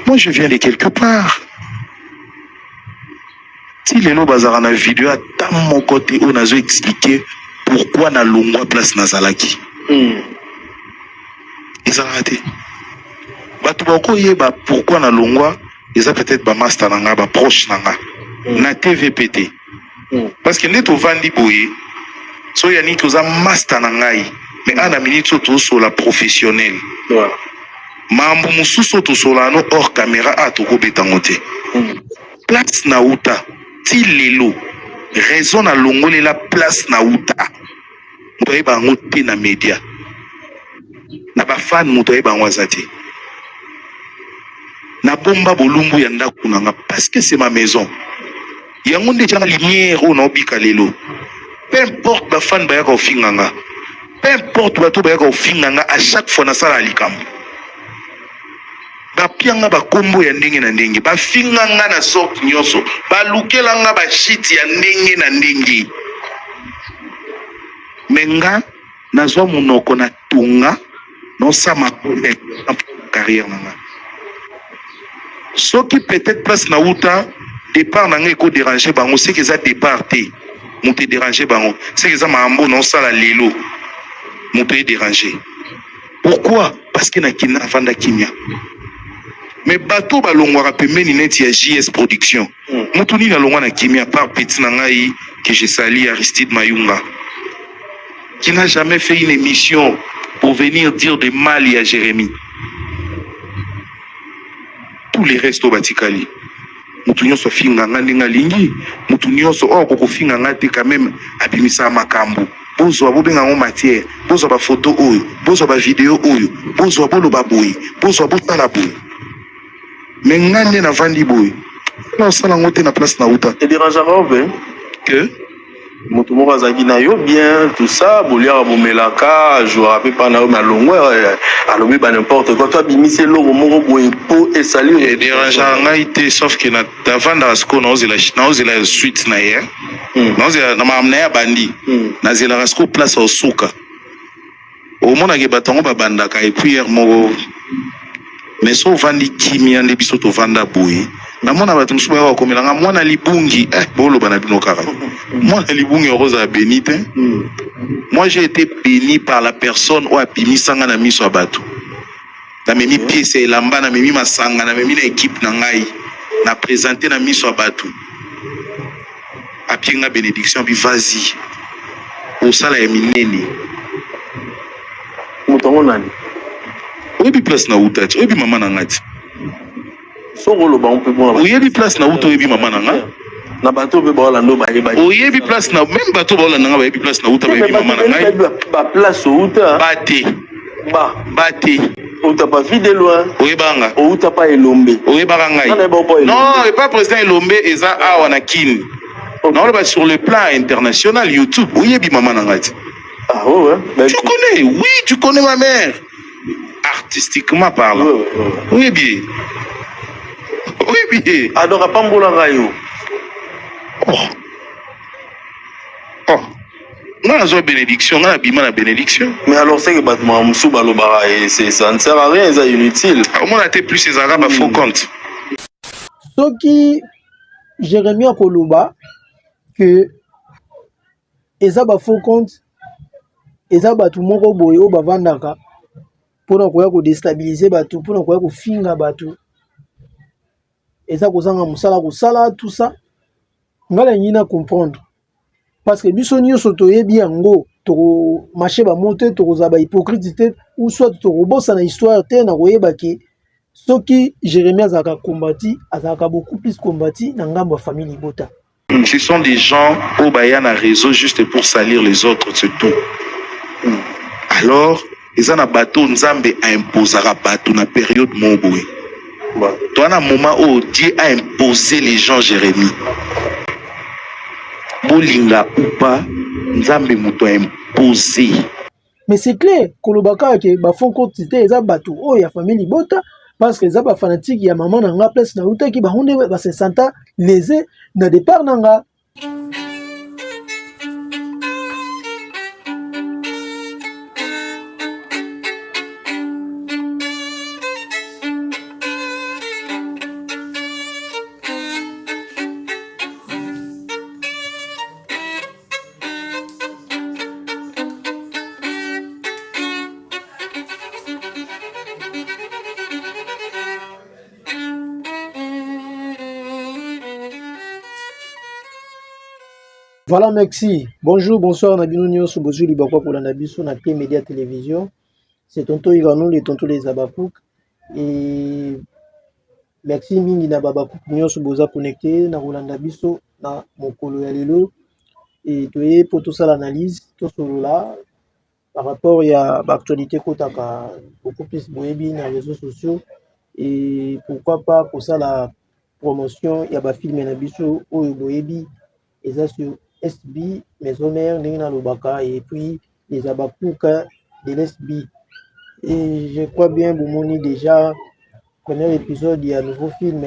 Moi, je viens de quelque part. Ti lelo bazalaka na video ata moko te oyo nazo expliquer pourquoi nalongwa place nazalaki. Ezalaka te. Bato bakoyeba pourquoi nalongwa eza peut-être ba master na nga, ba proche na nga. Na TV pe te. Parce que nde tovandi boye, so Yannick oza master na ngai, mais ana minute oyo tozosola professionnel. Mambo mosusu oyo tosolaka no hors caméra a tokobeta yango te. Place na uta ti lelo raison na longolela place na uta moto ayeba yango te na media na bafan moto ayeba yango aza te. Nabomba bolumbu ya ndako na nga parce que c'est ma maison. Yango nde etianga lumière oyo naobika lelo. Peu importe bafan bayaka kofinga nga, peu importe bato bayaka kofinga nga, à chaque fois nasala likambo bapianga bakombo ya ndenge na ndenge, bafinga nga na sorte nyonso, balukela nga bashiti ya ndenge na ndenge, me nga nazwa monoko na tonga nosama carrière na nga. Soki peut-être place na uta départ na nga eko déranger bango, c'est que eza départ te moto edéranger bango, c'est que eza makambo naosala lelo moto edéranger. Pourquoi? Parce que nakenda navanda kimia. Mais bato balongwaka pembeni neti ya JS Production, moto nini alongwa na kimia par petit na ngai que je salue, Aristide Mayunga, qui n'a jamais fait une émission pour venir dire de mal à Jérémie. Tous les restes oyo batikali, motu nyonso afinga nga ndenge alingi, motu nyonso oyo akokofinga nga te, quand même abimisaka makambo. Bozwa, bobenga yango matière, bozwa bafoto oyo, bozwa bavideo oyo, bozwa, boloba boye, bozwa, bosala boye. Me nga nde navandi boye, nasala yango te na place na uta. Edérangeaka mpe que moto moko azalaki na yo bien, tout ça, boliaka, bomelaka, ajouaka mpe mpa na yo, malongo alobi ba n'importe quoi to abimisi eloko moko boye po esali. Edérangeaka ngai te, sauf que navandaka sikoyo, naozela suite na ye. Naozela na makambo na ye abandi. Nazelaka sikoyo place osuka, omonake bato yango babandaka et puis heure moko. Mais so ovandi kimia nde biso tovanda boye, namona bato mosusu bayaka kokomela nga mwana libungi. Eh, boloba na bino kaka mwana libungi okozala béni te. Moi, j'ai été béni par la personne oyo abimisanga na miso ya bato. Namemi pièce ya elamba, namemi masanga, namemi na équipe na ngai, na présente na miso ya bato, apie nga bénédiction, abi: "Vas-y, osala ya minene." Moto yango nani? Oyebi place na uta ti, oyebi mama na nga ti. Soki oloba mpe mpona Oyebi place na uta, oyebi mama na nga. Na bato mpe baolanda oyo bayebaki. Oyebi place na même bato baolanda nga bayebi place na uta, bayebi mama na ngai. Baplace outa. Bate. Ba Bate. Outa pa Vie de Loin. Oyebanga. Outa pa Elombe. Oyebaka ngai. Nga nayeba pa Elombe. Non, epa président Elombe eza awa na Kini. Naoloba sur le plan international, YouTube, oyebi mama na ngai ti. Ah ouais. Tu connais, oui, tu connais ma mère, artistiquement parlant. Ouais. Oyebi ye, oyebi ye. Ah, donc apambolaka yo. Oh, nga nazwa bénédiction, nga nabima na bénédiction. Mais alors c'est que bato makambo mosusu balobaka ça ne sert à rien, eza inutile. Omona te, plus ezalaka ba faux compte. Soki Jérémie akoloba ke eza bafaux compte, eza bato moko boye oyo bavandaka mpona koya kodéstabiliser bato, mpona koya kofinga bato, eza kozanga mosala kosala, tout ça, ngai nalingi na comprendre, parce que biso nyonso toyebi yango. Tokomarcher bamo te, tokozala bahypocrite te, ou soit tokobosana histoire te na koyeba ke soki Jérémie azalaka kombati, azalaka beaucoup plus kombati na ngambo ya famille libota. Ce sont des gens oyo baya na réseau juste pour salir les autres, c'est tout. Alors eza na bato Nzambe aimposaka bato na période moko boye. Toa na moment oyo Dieu a imposé les gens. Jérémie, bolinga ou pas, Nzambe moto aimposé. Mais c'est clair, koloba kaka ke bafaux compte te, eza bato oyo ya famille libota, parce que eza bafanatike ya mama na nga, place nautaki, bango nde base sentir lésé na départ na nga. Voilà, merci. Bonjour, bonsoir, na bino nyonso bozwi libakwa kolanda biso na P Media Télévision. C'est tonton Irano, le tonton les Abakouk. Et merci mingi na babakouk nyonso boza connecté na kolanda biso na mokolo ya lelo. Et toye po tosala analyse, tosolola par rapport ya baactualité kotaka beaucoup plus boyebi na réseaux sociaux et pourquoi pas kosala promotion ya bafilme na biso oyo boyebi eza sur SB Maison Mère, ndenge nalobaka, et puis les Abakuka de l'SB. Et je crois bien bomoni déjà premier épisode ya nouveau film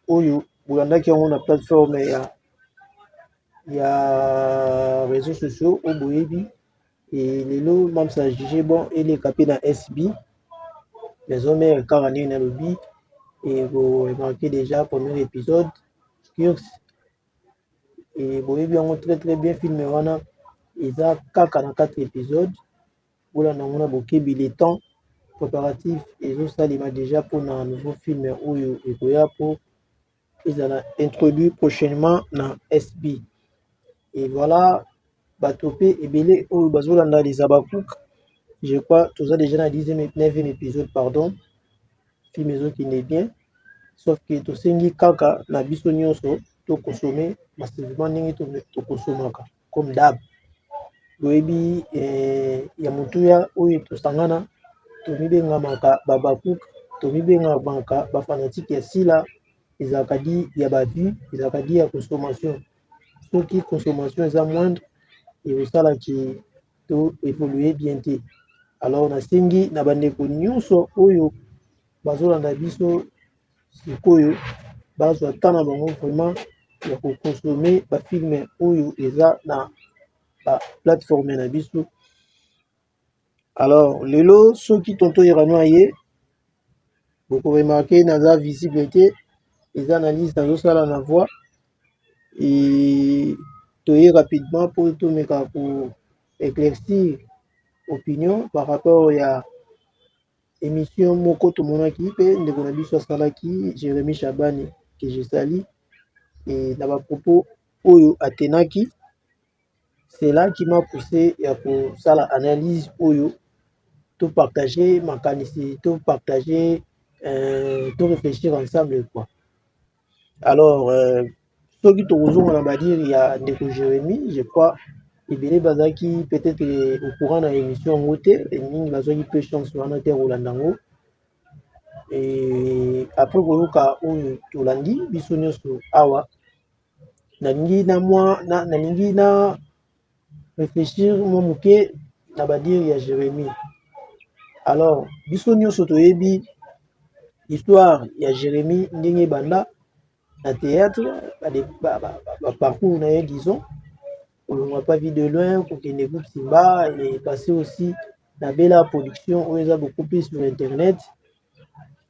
oyo bolandaki yango na plateforme ya réseaux sociaux oyo boyebi. Et lelo mamsa juge bon eleka mpe na SB Maison Mère kaka ndenge nalobi. Et boremarquer déjà premier épisode Curse et boyebi yango très très bien. Film wana eza kaka na 4 épisodes, bolanda yango na bokebi. Le temps préparatif ezosalema déjà mpona nouveau film oyo ekoya mpo ezala introduit prochainement na SB. Et voilà, bato mpe ebele oyo bazolanda les Abakouk, je crois toza déjà na 10e, 9e épisode, pardon. Film ezokende bien, sauf que tosengi kaka na biso nyonso tokonsome massivement ndenge tokonsomaka comme d'hab. Boyebi ya motuya oyo tosangana, tomibengamaka babakuk, tomibengamaka bafanatike ya sila. Ezalaka di ya bavue, ezalaka di ya consommation. Soki consommation eza moindre, ekosalaki to évolue bien te. Alors nasengi na bandeko nyonso oyo bazolanda biso sikoyo bazwa temps na bango vraiment ya kokonsome bafilme oyo eza na baplateforme na biso. Alors lelo, soki tonton Irano aye, bokoremarquer naza visible te, eza analyse nazosala na voix. E toye rapidement mpo tomeka ko éclaircir opinion par rapport ya émission moko tomonaki mpe ndeko na biso asalaki, Jérémi Chabani, que je salue, e na bapropos oyo atenaki. C'est là qui m'a poussé ya kosala analyse oyo, topartage makanisi, topartage, to réfléchir ensemble quoi. Alors soki tokozonga na badires ya ndeko Jérémi, je crois ebele bazalaki peut-être au courant na émission yango te, mingi bazwaki mpe chance wana te ya kolanda yango. E après koyoka oyo tolandi biso nyonso awa, nalingi na mwa nalingi na réfléchir mwa moke na badires ya Jérémi. Alors biso nyonso toyebi histoire ya Jérémi, ndenge ebanda na théâtre, baparcours na ye, disons kolongwa pa Vie de Loin, kokende groupe Simba et passer aussi na Bela Production oyo eza beaucoup plus sur internet.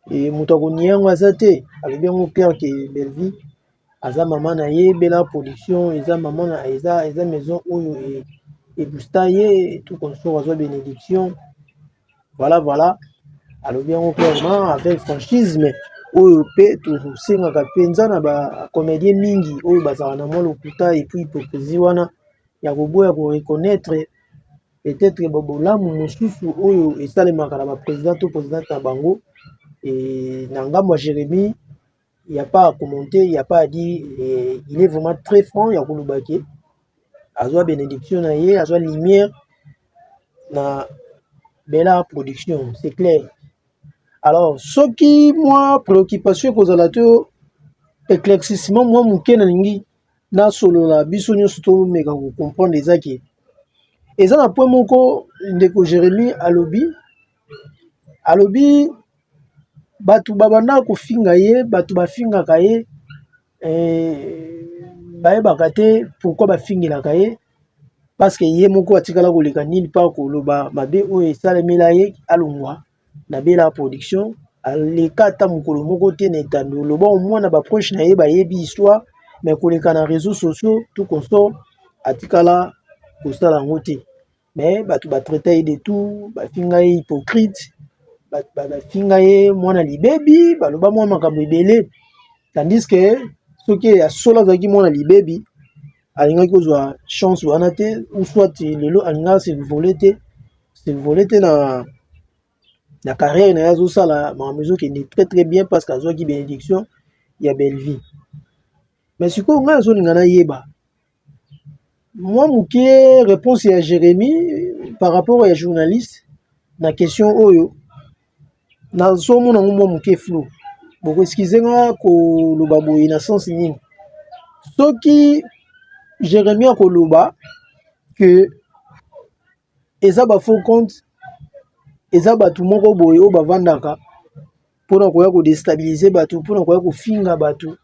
E moto akonia yango aza te. Alobi yango clair ke Bellevie aza mama na ye, Bela Production eza mama na eza maison oyo eboosta ye, tout consort, azwa bénédiction. Voilà, voilà, alobi yango clairement avec franchisme oyo mpe tosengaka mpenza na bacomédien mingi oyo bazalaka na mwa lokuta et puis hypocrisie wana ya koboya koreconnaître peut-être bolamu mosusu oyo esalemaka na baprésident to présidente na bango. E na ngambo ya Jérémie, il y a pas à commenter, il y a pas à dire. Et il est vraiment très franc ya koloba ke azwa bénédiction na ye, azwa lumière na Bela Production, c'est clair. Alors soki mwa préoccupation ekozala to éclaircissement mwa moke nalingi nasolola, biso nyonso tomeka kocomprendre, eza ke eza na point moko ndeko Jérémi alobi bato babanda kofinga ye, bato bafingaka ye, bayebaka te pourquoi bafingelaka ye, parce que ye moko atikala koleka nini mpa koloba mabe oyo esalemela ye alongwa na Bela Production. Aleka ata mokolo moko te na etando oloba omwana baproche na ye bayebi histoire, mais koleka na réseaux sociaux, tout consort, atikala kosala yango te. Mais bato batraite ye de tout, bafinga ye hypocrite, bafinga ye mwana libebi, baloba mwa makambo ebele, tandis que soki ya solo azalaki mwana libebi, Alingaki kozwa chance wana te, ou soit lelo alingaka se voler te, se voler te na carrière na ye. Azosala makambo ezokende très très bien parce que azwaki bénédiction ya Bellevie. Mais sikoyo ngai azolinga nayeba mwa moke réponse ya Jérémie par rapport ya journaliste na question oyo. Nazomona yango mwa moke flou. Bokoexcuser nga koloba boye na sens nini? Soki Jérémie akoloba ke eza bafaux compte, eza bato moko boye oyo bavandaka mpona koya kodéstabiliser bato, mpona koya kofinga bato,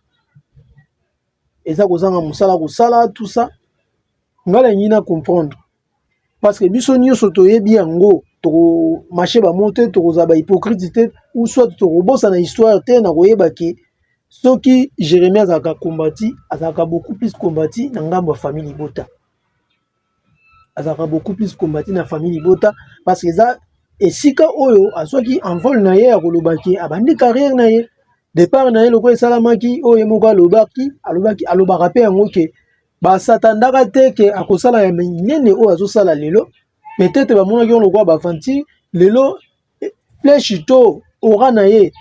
eza kozanga mosala kosala, tout ça, ngai nalingi na comprendre, parce que biso nyonso toyebi yango. Tokomarcher bamo te, tokozala bahypocrite te, ou soit tokobosana histoire te na koyeba ke soki Jérémie azalaka kombati, azalaka beaucoup plus kombati na ngambo ya famille libota, azalaka beaucoup plus kombati na famille libota, parce que eza esika oyo azwaki envol na ye ya koloba ke abandi carrière na ye. Départ na ye lokola esalamaki, oyo ye moko alobaki, alobaki, alobaka mpe yango ke basatandaka te ke akosala ya minene oyo azosala lelo. Peut-être bamonaki yango lokola baaventure. Lelo flèche to aura na ye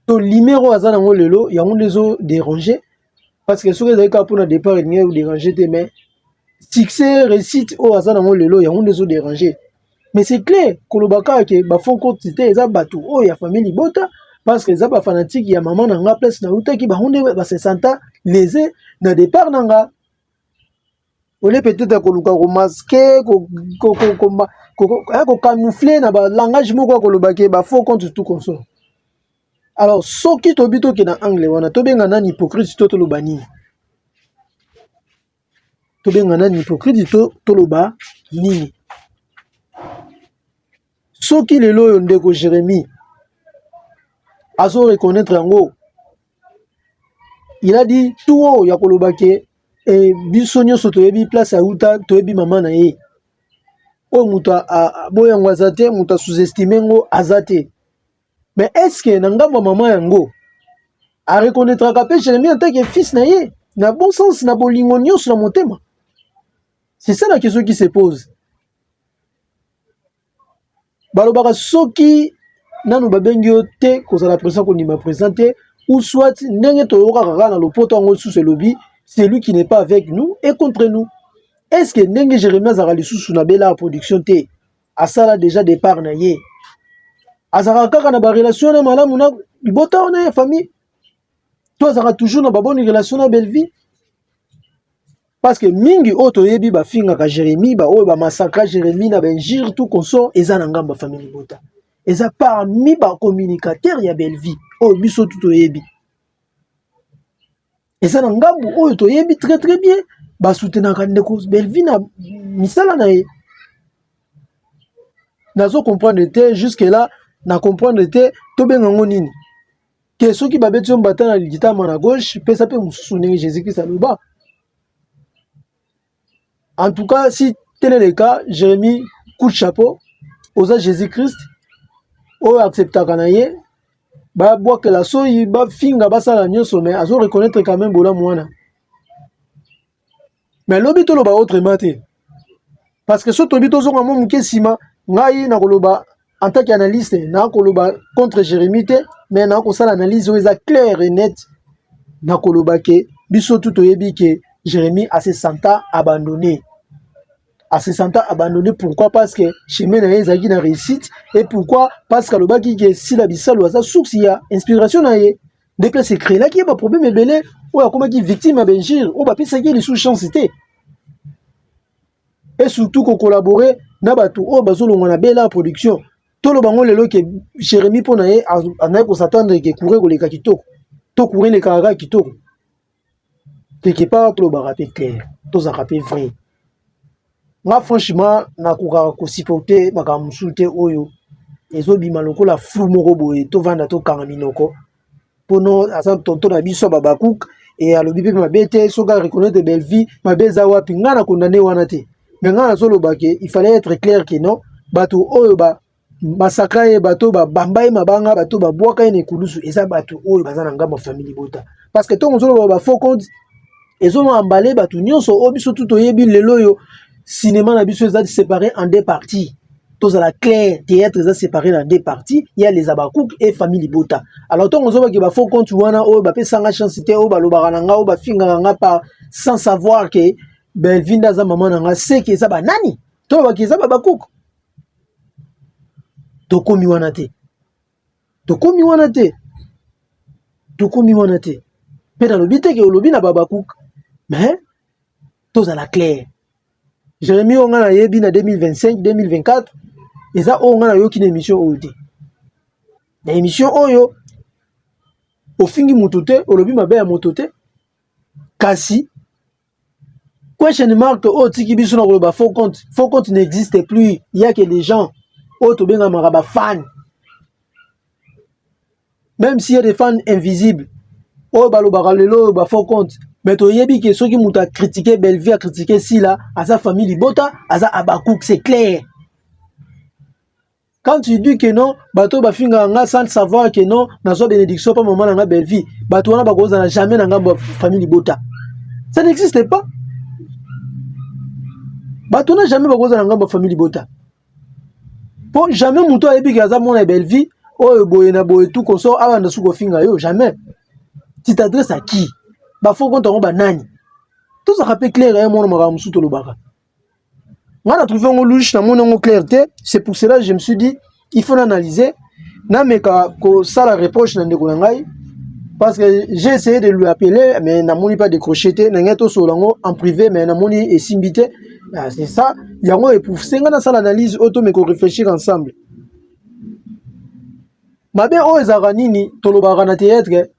to lumière oyo aza nango lelo, yango nde ezodéranger, parce que soki ezali kaka mpona départ, elingi kodéranger te. Mais succès, réussite oyo aza nango lelo, yango nde ezodéranger. Mais c'est clair, koloba kaka ke bafaux compte te, eza bato oyo ya famille libota, parce que eza bafanatique ya mama na nga, place nautaki, bango nde base sentir lésé na départ na nga. Ole peut-être koluka komasquer, kocamoufler na balangage moko ya koloba ke bafaux compte, tout consort. Alors soki tobi tokende na angle wana, tobenga nani hypocrite to toloba nini? Tobenga nani hypocrite to toloba nini? Soki lelo oyo ndeko Jérémie azo reconnaître yango, il a dit tout oyo ya koloba ke biso nyonso toyebi place auta, toyebi mama na ye, oyo moto aboya yango aza te, moto asous-estimer yango aza te. Mais est ce que na ngambo ya mama yango areconnaîtraka mpe Jérémie en tant que fils na ye, na bon sens, na bolingo nyonso na motema? C'est ça la question qui se pose. Balobaka soki nanu babengi yo te kozala président, kondima président te, ou soit ndenge toyokaka kaka na lopoto yango lisusu elobi: "Celui qui n'est pas avec nous est contre nous." Est ce que ndenge Jérémie azalaka lisusu na Bela Production te, asala déjà départ na ye, azalaka kaka na barelation na malamu na libota wana ya famille, to azalaka toujours na babonne relation na Bellevie? Parce que mingi oyo toyebi bafingaka Jérémie, baoyo bamassacra Jérémie na bainjures, tout consort, eza na ngambo ya famille libota, eza parmi bacommunicateur ya Bellevie oyo biso tu toyebi, eza na ngambu oyo toyebi très très bien basoutenaka ndeko Bellevie na misala na ye. Nazo comprendre te, jusque là na comprendre te. Tobenga yango nini? Ke soki babeti yo mbata na litama na gauche, pesa mpe mosusu, ndenge Jésus Christ aloba. En tout cas, si tel est le cas, Jérémie, coup de chapeau, oza Jésus Christ oyo acceptaka na ye babwakela soyi, bafinga, basala nyonso, mais azo reconnaître quand même bolamu wana. Mais lobi toloba autrement te, parce que so tobi tozonga mwa moke nsima, ngai nakoloba en tant qu'analyste, nakoloba contre Jérémie te, mais nakosala analyse oyo eza claire et net. Nakoloba ke biso tu toyebi ke Jérémie ase senta abandonné, ase senta abandonné. Pourquoi? Parce que chemin na ye ezalaki na réussite. Et pourquoi? Parce que alobaki ke Sila Bisalo aza source ya inspiration na ye. Nde place ecréelaki ye baproblème ebele oyo akomaki victime ya bainjures oyo bapesaki ye lisusu chance te, et surtout kocollaborer na bato oyo bazolongwa na Bela Production. Toloba ngo lelo ke Jérémie mpo na ye azalaki kos'attendre ke courant koleka kitoko, to courant elekaka kaka kitoko. Quelque part tolobaka mpe clair, tozalaka mpe vrai. Nga franchement nakokaka kosupporter makambo mosusu te oyo ezobima lokola flou moko boye. Tovanda, tokanga minoko mpono aza tonto na biso ya babakuka e alobi mpe mabe te. Soki areconnaître Bellevie, mabe eza wapi? Ngai na condamner wana te, mais ngai nazoloba ke il fallait être clair ke non, bato oyo basaka ye, bato babamba ye mabanga, bato babwaka ye na ekulusu, eza bato oyo baza na ngambo ya famille libota. Parce que ntongo ozoloba bafaux compte, Ezomo emballer bato nyonso oyo biso tu toyebi lelo oyo. Cinéma na biso eza séparé en deux parties, tozala clair. Théâtre eza séparé na deux parties: ya les Abakouk et famille libota. Alors ntongo ozobaki bafaux compte wana oyo bapesanga chance te, oyo balobaka na nga, oyo bafingaka nga par sans savoir ke Belvi nde aza mama na nga, seke eza banani? Tolobaki eza babakouk. Tokomi wana te, tokomi wana te, tokomi wana te. Mpe nalobi te ke olobi na babakouk, mais tozala clair. Jérémi oyo ngai nayebi na 2025, 2024, eza oyo ngai nayoki na émission oyo te. Na émission oyo ofingi moto te, olobi mabe ya moto te, kasi question mark oyo otiki biso na koloba faux compte. Faux compte n'existe plus, ya que les gens oyo tobengamaka bafan, même s'il y a des fans invisibles oyo balobaka lelo oyo bafaux compte. Mais toyebi ke soki moto acritiquer Bellevue, acritiquer Sila, aza famille libota, aza Abakouk, c'est clair. Quand tu dis que non, bato bafingaka nga sans savoir que non, nazwa bénédiction mpa mama na nga Bellevue, bato wana bakozala jamais na ngambo ya famille libota, ça n'existe pas. Bato wana jamais bakozala na ngambo ya famille libota, mpo jamais moto ayebi ke aza mwana ya Bellevue oyo boye na boye tout consort abanda soki kofinga yo, jamais. Tu t'adresses à qui? Bafaux compte yango banani? Tozalaka mpe clair. Ya mwana, makambo mosusu tolobaka, nga na trouvé yango louche, namoni yango clair te. C'est pour cela je me suis dit il faut naanalyser, nameka kosala reproche na ndeko na ngai, parce que j'ai essayé de lui appeler mais namoni pas décroché te. Na ngai tosolola yango en privé, mais namoni esimbi te. Ah, c'est ça yango epousser nga nasala analyse oyo, tomeka réfléchir ensemble. Mabe oyo ezalaka nini? Tolobaka na théâtre,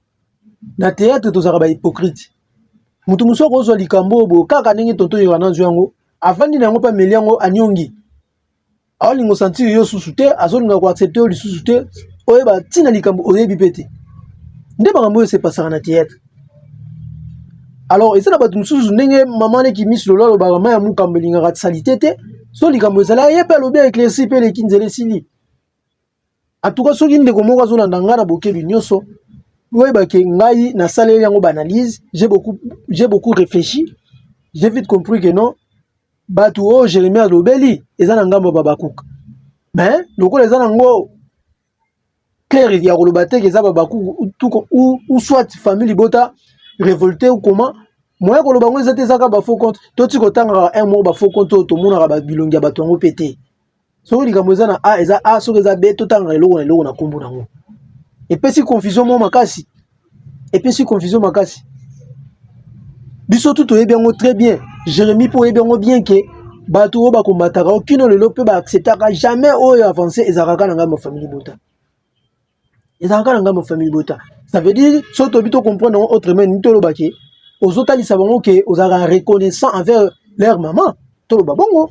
na théâtre tozalaka bahypocrite. Moto mosusu akozwa likambo oyo boye kaka ndenge tonto yoka nazwi yango, avandi na yango mpe ameli yango, aniongi, aolinga osentir yo susu te, azolinga koaccepter yo lisusu te. Oyeba ntina likambo oyebi mpe te nde makambo oyo esepasaka na théâtre. Alors eza na bato mosusu, ndenge mama neki Miss Lolo alobaka, mai ya mokambo elingaka saleté te. So likambo ezali, ye mpe alobi, aéclairci mpe eleki nzela, esili. En tout cas, soki ndeko moko azolanda ngai na bokebi nyonso, oyebake ngai nasaleli yango baanalyse, j'ai beaucoup réfléchi, j'ai vite compris que non, bato oyo Jérémie alobeli eza na ngambo ya babakuka. Mais lokola eza nango clair ya koloba te ke eza babakuku ou soit famille libota révolté ou comment, moyen koloba yango eza te. Ezaka bafaux compte, toti kotangaka un mot bafaux compte oyo tomonaka bilongi ya bato yango mpe te. Soki likambo eza na A, eza A. Soki eza B, totangaka eloko na eloko na nkombo nango. Epesi confusion moko makasi, epesi confusion makasi. Biso tu toyebi yango très bien. Jérémie mpo oyebi yango bien ke bato oyo bakombataka okino lelo mpe baacceptaka jamais oyo avance, ezalaka kaka na ngambo ya famille libota, ezalaka kaka na ngambo ya famille libota. Ça veut dire, soki toyebi, tocomprendre yango autrement nini? Toloba ke ozotalisa bango ke ozalaka reconnaissant envers leur maman. Toloba bongo,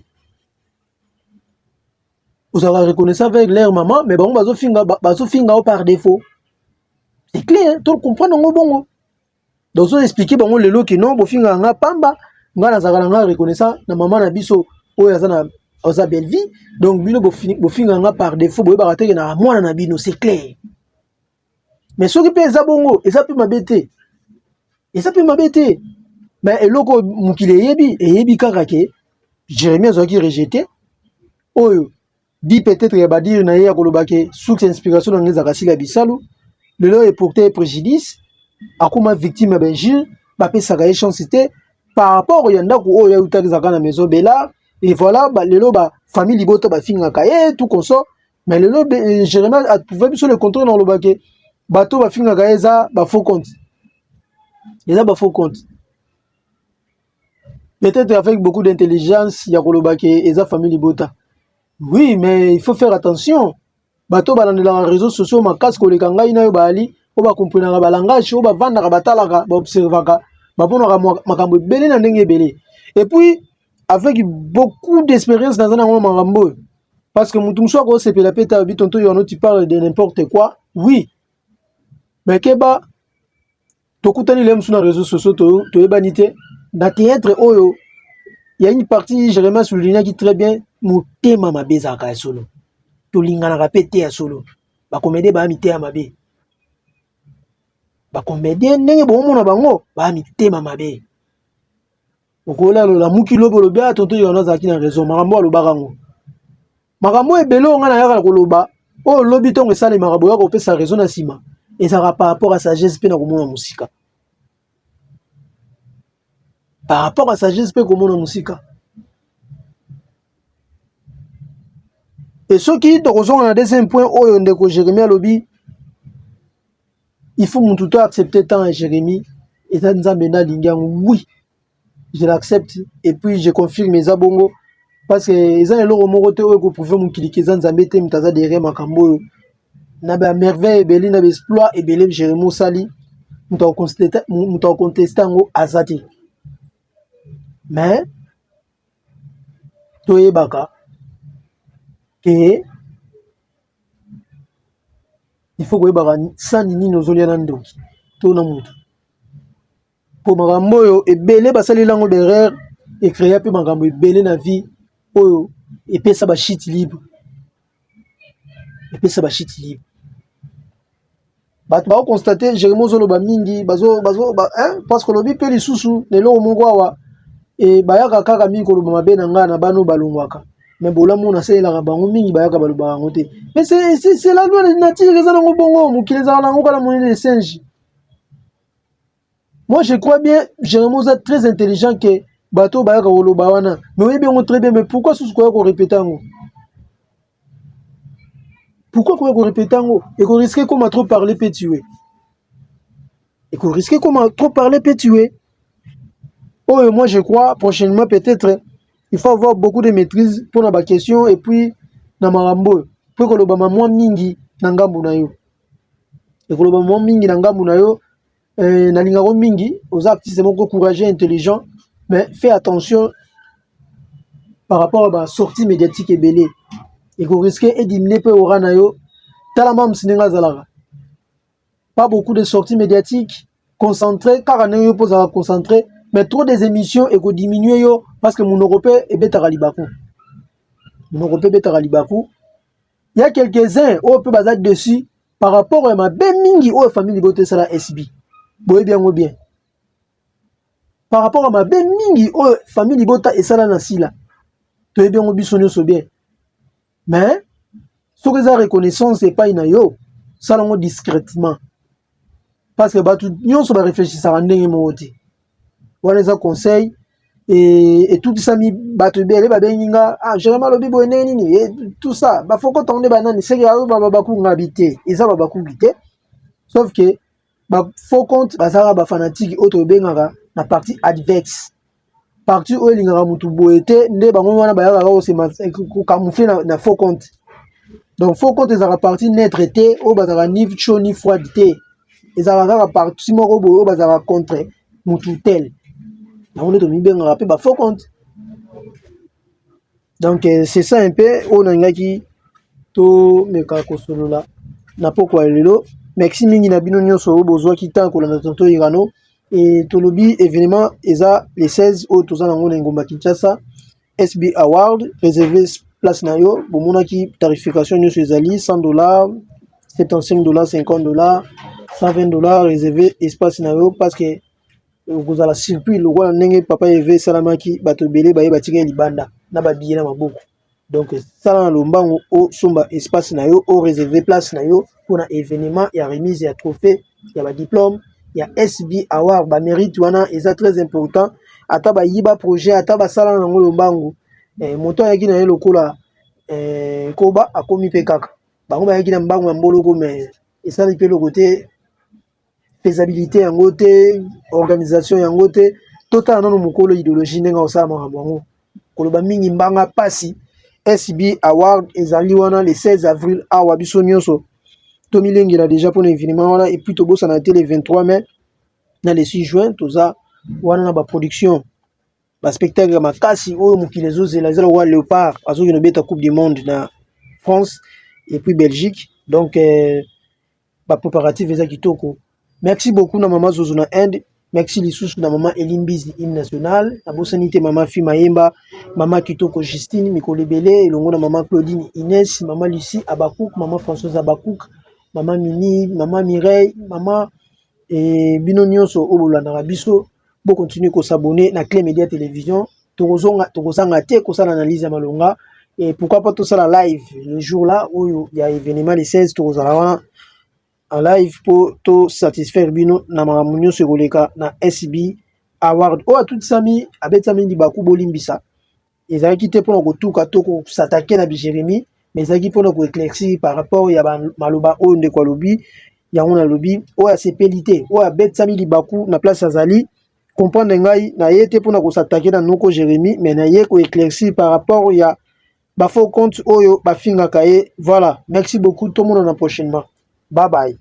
ozalaka reconnaissant avec leur maman, mais bango bazofinga, bazofinga yo par défaut. C'est clair, tocomprendre yango bongo. Donc ozo expliquer bango lelo ke non, bofingaka nga pamba, nga nazalaka na nga reconnaissant na mama na biso oyo aza na aza Bellevue. Donc bino bofingaka nga par défaut, boyebaka teke na mwana na bino, c'est clair. Mais soki mpe eza bongo, eza mpe mabe te, eza mpe mabe te. Mais eloko mokili eyebi, eyebi kaka ke Jérémie azwaki rejeté oyo di peut-être ya badire na ye ya koloba ke source inspiration na ngai ezalaka Sila Bisalu. Lelo eporte préjudice, akóma victime ya bainjure, bapesaka ye chance te par rapport ya ndako oyo autaki, ezalaka na maison Bellard. Et voilà, lelo bafamille libota bafingaka ye tout consort. Mais lelo Jérémie aprouve biso le contraire na koloba ke bato bafingaka ye eza bafaux compte, eza bafaux compte. Peut-être avec beaucoup d'intelligence ya koloba ke eza famille libota, oui, mais il faut faire attention. Bato balandelaka réseaux sociaux makasi koleka ngai na yo, bayali oyo bakomprenaka balangage oyo, bavandaka, batalaka, baobservaka, bamonaka makambo ebele na ndenge ebele. Et puis avec beaucoup d'expérience naza nango makambo oyo, parce que motu mosusu akosepela mpe ta bi tonto yono, tu parles de n'importe quoi. Oui, mais keba, tokutani lelo mosusu na réseaux sociaux, toyebani te. Na théâtre oyo ya une partie, Jérémie soulignaki très bien, motema mabe ezalaka ya solo, tolinganaka mpe te ya solo. Bacomédien baya mitema mabe, bacomédien ndenge bomona bango baya mitema mabe. Okolala olamuki lobi olobi ah tonton Yano azalaki na raison, makambo alobaka yango. Makambo ebele oyo ngai nayaka koloba oyo lobi ntongo esalemaka boya kopesa raison na nsima ezalaka par rapport à sagesse mpe na komona mosika. Par rapport à sagesse mpe komona mosika. Et soki tokozonga na deuxième point oyo ndeko Jérémie alobi il faut mutu to accepter temps ya Jérémie eza Nzambe nde alingi yango oui je l'accepte et puis je confirme eza bongo parce que eza eloko moko te oyo ekoprouve mokili ke eza Nzambe te moto aza derrière makambo oyo na ba merveille ebele na ba exploit ebele Jérémie osali moto akoconteste yango aza te mais toyebaka ke il faut koyebaka sani nini ozolia na ndoki to na motu mpo makambo oyo ebele basaleli yango berere ecrea mpe makambo ebele na vie oyo epesa bachite libre epesa bachite libre bato bakoconstate Jeremie ozoloba mingi bazo bazo ba, hein? parce que olobi mpe lisusu na eloko moko awa e, bayaka kaka mingi koloba mabe na ngai na bana oyo balongwaka me bolamu nasalelaka bango mingi bayaka balobaka yango te mais c'est la loi de nature eza nango bongo mokili ezalaka nango kala monene singe. Moi je crois bien Jérémie oza très intelligent que bato oyo bayaka koloba wana mais oyebi yango très bien mais pourquoi susu koya korepete yango pourquoi koya korepete yango ekoriske koma trop parler pe tuer ekoriske koma trop parler pe tuer oyo moi je crois prochainement peut-être il faut avoir beaucoup de maîtrise mpona baquestion et puis na makambo oyo mpo ekolobama mwa mingi na ngambo na yo ekolobama mwa mingi na ngambo na yo. Nalingako mingi oza artiste moko courageux intelligent mais fais attention par rapport à ba sortie médiatique ebele ekoriske edimine mpe ora na yo. Tala mamsi ndenge azalaka pas beaucoup de sorties médiatiques concentré kaka ndenge yo mpo ozalaka concentré mais trop des émissions ekodiminue yo parce que monoko mpe ebetaka libaku monoko mpe ebetaka libaku. Ya quelques-uns oyo mpe baza dessus par rapport ya mabe mingi oyo famille libota esala SB boyebi yango bien par rapport ya mabe mingi oyo famille libota esala na sila toyebi yango biso nyonso bien mais soki eza reconnaissance epai na yo sala yango discrètement parce que bato nyonso bareflechisaka ndenge moko te wana eza conseil etutisami bato ebele babengi nga ah Jérémie alobi boye ndenge nini et tout ça bafokotango nde banani seke ayo babakungabi te eza babakuki te sauf que ba faux compte bazalaka bafanatike oyo tobengaka na parti adverse parti oyo elingaka motu boye te nde bango wana bayakaka kocamoufle na faux compte. Donc faux compte ezalaka parti neutre te oyo bazalaka ni chaud ni froide te ezalaka kaka parti moko boye oyo bazalaka contre motu tel yango nde tomibengaka mpe ba faux compte. Donc c'est ça un peu oyo nalingaki tomeka kosolola na pokwa ya lelo. Merci mingi na bino nyonso oyo bozwaki ntango kolanda tonton Irano e tolobi événement eza le 16 oyo toza nango na engumba Kinshasa SB Award réservé place na yo bomonaki tarification nyonso ezali $100 $75 $50 $120 réservé espace na yo parce que okozala surpris lokola ndenge papa Eve esalamaki bato ebele baye batikali libanda na babiye na maboko. Donc sala na lombango osomba espace na yo o réservé place na yo mpona événement ya remise ya trophée ya badiplôme ya SB Award. Bamérite wana eza très important ata bayiba projet ata basala nango lombango moto ayaki na ye lokola koba akomi mpe kaka bango bayaki na mbango ya mboloko mais esali mpe eloko te faisabilité yango te organisation yango te totala nano mokolo idéologie ndenge osala makambo yango koloba mingi mbanga pasi. SB Award ezali wana le 16 avril awa biso nyonso tomilengela déjà mpona événement wana et puis tobosana te le 23 mai na le 6 juin toza wana na baproduction baspectacle ya makasi oyo mokili ezozela eza lokola Léopard azokende obeta coupe du monde na France et puis Belgique. Donc bapréparatif eza kitoko. Merci beaucoup na mama Zozo na Inde, merci lisusu na mama Elimbizi hymne national, nabosani te mama Fi Mayemba, mama Kitoko Justine mikolo ebele elongo na mama Claudine Inès, mama Lucie Abakouk, mama Françoise Abakouk, mama Mimi, mama Mireille, mama bino nyonso oyo bolandaka biso. Bo continuer ko s'abonner na Clé Media Télévision. Tokozonga, tokozanga te kosala analyse ya malonga. Et pourquoi pas tosala live le jour là oyo ya événement le 16, tokozala wana en live po to satisfaire bino na makambo nyonso ekoleka na SB Award. Oyo atutisami, abetisami libaku, bolimbisa. Ezalaki te mpona kotuka to kosatake na Bijeremi, mais ezalaki mpona koéclaircir par rapport ya maloba oyo ndeko alobi. Yango nalobi, oyo asepeli te, oyo abetisami libaku na place azali, comprendre ngai na ye te mpona kosatake na noko Jérémie, mais na ye koéclaircir par rapport ya bafaux compte oyo bafingaka ye. Voilà, merci beaucoup, tomonana prochainement, bye bye.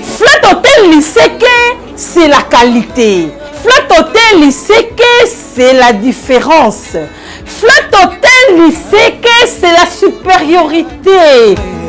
Flat Hotel Liseke, c'est la qualité. Flat Hotel Liseke, c'est la différence. Flat Hotel Liseke, c'est la supériorité.